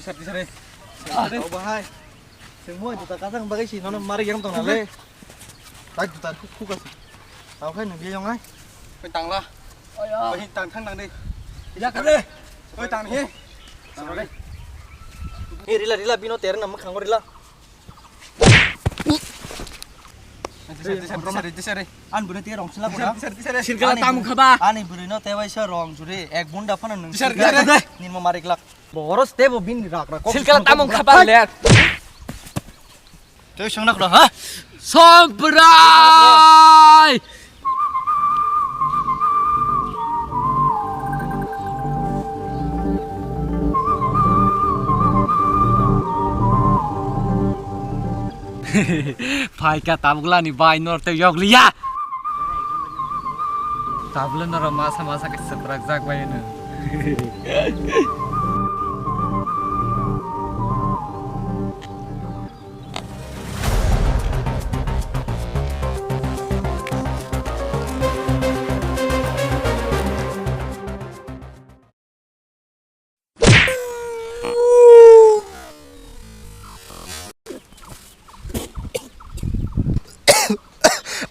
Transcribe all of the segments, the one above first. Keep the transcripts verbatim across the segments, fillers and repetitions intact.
Sari, sari. Sari. Tau bahai. Sengmo juta kasang bagai si nono mari yang tong nale. Tak juta khuk khuk asi. Tau khai nang dia yang ai. Koi tangla. Oya. Koi tang thang nang deh. Ya kare. Koi tang he. Tang deh. He rila rila bino ter nam khang rila. Tisari, tisari, tisari, tisari. An bwrwi te rong sila kora. Tisari, tisari. Sirkala tamung khaba. Ani bwrwi no te waisa rong juri ek bunda phano nung. Tisari, tisari. Nirma marik lak. Boros te bo bini rak rak. Sirkala tamung khaba le. Te song nak ha? Somprai. Phaikha tabukla ni bai nor te yok liya. Tabukla noro masa masa ke seprak jak bai no.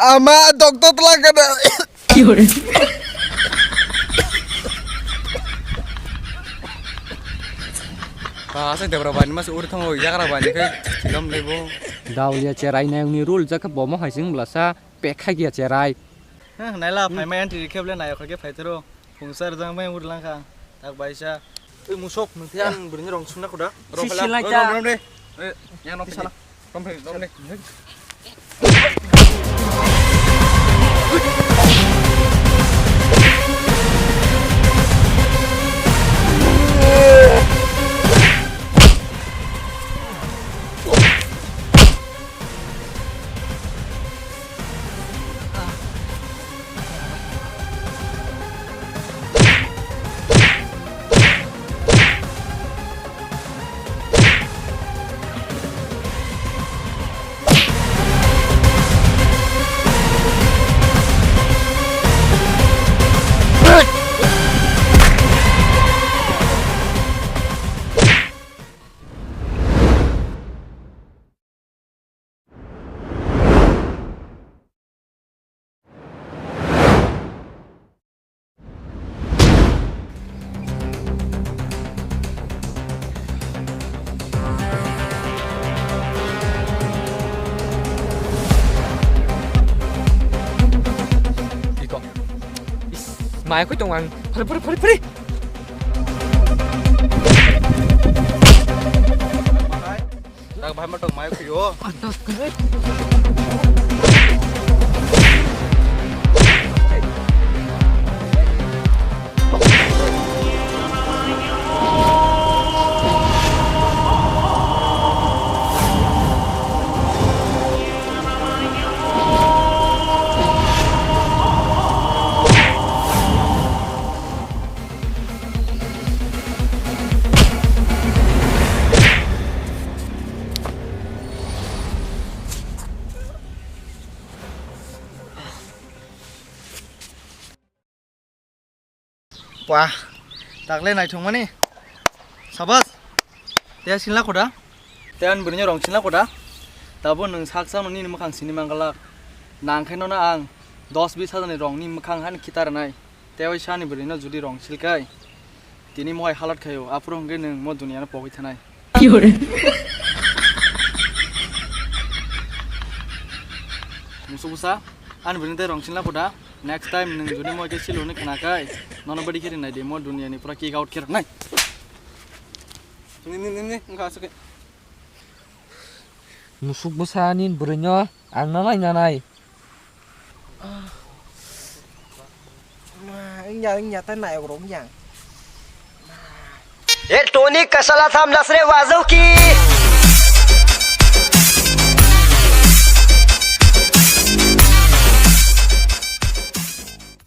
Ama, doctor tla kana. Ba, asai debra bani mas uri thango, yagra bani khe, dom lebo. Daulia cherai nai uni rule jakha bomo haising blasa, pekha gia cherai. Heh, naila, hmm, phaima entry khe ble nai okha khe phaitero. Phungsa rwjang bai uri langkha. Tak baisa. Oi musok, nung the ang bwrwini rong sumna khuda. Si silai ta. Rom, rom, rom de. Eh, yang nok sala. Rom phai, rom de. Iko. Is, mai koi tong ang. Phari, phari, phari, phari. Tak bahai matok mai kuyo. Wah, takle naithokmani. Sabas. Te sinla khoda. Te ani bwrwino rong sinla khoda. Tabo nwng saksa nini mwkhang sini mangala. Nangkhe nono ang dos bis hajarni rongni mwkhang han khitar nai. Tei o sani bwrwino jodi rong silkai, tini mohai halat khaio, aphuru hwnkhe nwng mo duniyano pogwi thanai. Musuk bwsa, ani bwrwino tei rong silna khoda. Next time nwng jodi mo khe silo hwnwi khna kai, nono badi khe rinai di, mo duniyani pura kick out khe rwnai. Ni, ni, ni, ni, wngkha aswk khe. Musuk bwsa nini bwrwino ang nanai nanai. Wngya, wngya, tei nayok rok wngya. ए टोनी कसला थांबलास रे वाजव की.